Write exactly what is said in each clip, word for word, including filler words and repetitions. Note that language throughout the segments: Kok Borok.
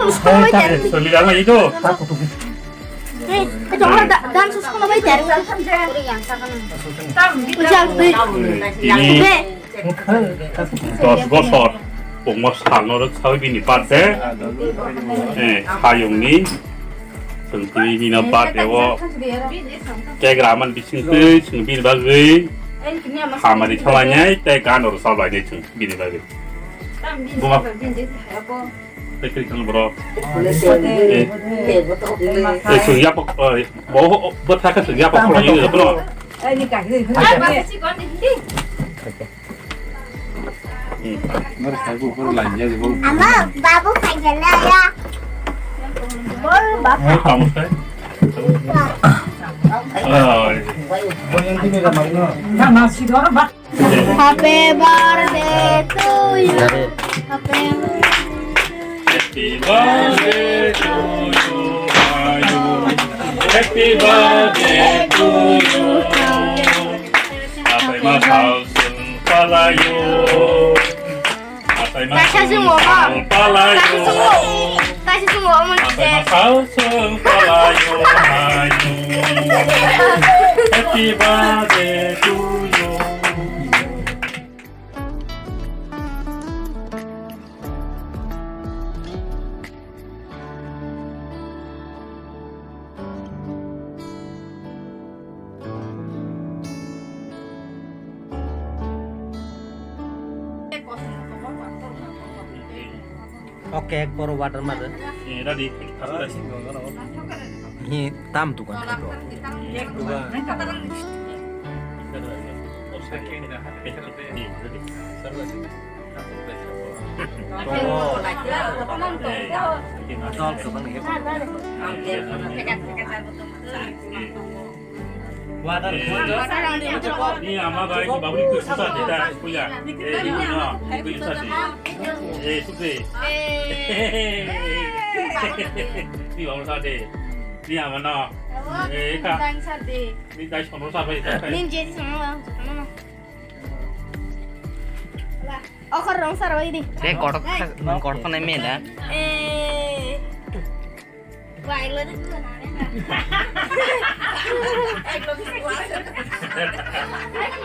Suli dama itu. Hei, hei, jangan da-, dan sus kono bai dari. Ujang, hei. Ini dos bosor. Pungmo salno rok sawi bini birthday. Eh, hayungni. Sengtwi bini birthday o. Cake raman bising twi, seng bini bagwi. Hamari khalanai, tei gan oro sablai ni seng bini bagwi. Buma. Tei kiri kang bro. Eh. Eh, sung yapok, eh, bo, bo thaka sung yapok phola yun yapno. Hmm. Ama, babu kagala ya. Bol, babu. Kamu teh? Oh. Happy birthday to you. Happy Happy birthday to you, Ayu. Happy birthday to you, Ayu. Apai masal sung palayo. Apai masal sung palayo. Apai masal sung palayo, Ayu. Happy birthday to you. Oke, ek boro water mare. Ini tadi, tadi. Hi, tam dukan itu. Ni ama bai, ni babu ni kusa deta kuya. Eh, ni no, kuya sa di. Eh, suke. Ni babu sa de. Ni ama no. Eh, ka. Ni dai sono sa bai. Ni je sono, sono. Okhor rong sar bai di. Te kotok, nang kotok nai me da. Eh. Bai lo de.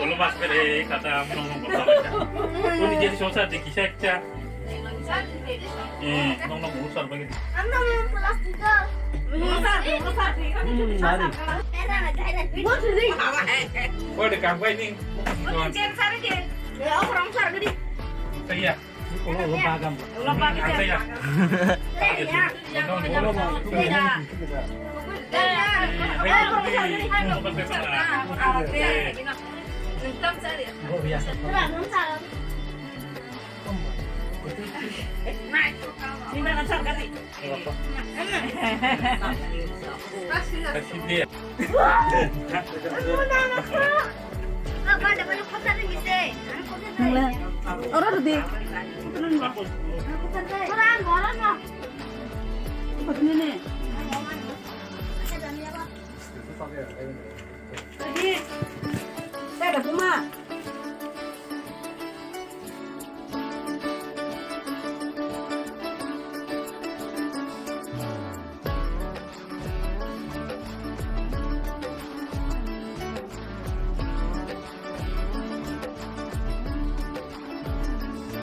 Ulo mas kere kata nong nong kotok. Uni je sosa de kisa kisa. Eh, nong nong ulo sar bai. Ano plastic. Ulo sar, ulo sar. Kau de kang bai ni. Jen sar je. Ya, orang sar gede. Saya. Ulo, ulo bagam. Ulo bagam. Saya. Saya. Ulo bagam. Nangla. Oro rudi. Nene. Rudi. Saya ada rumah.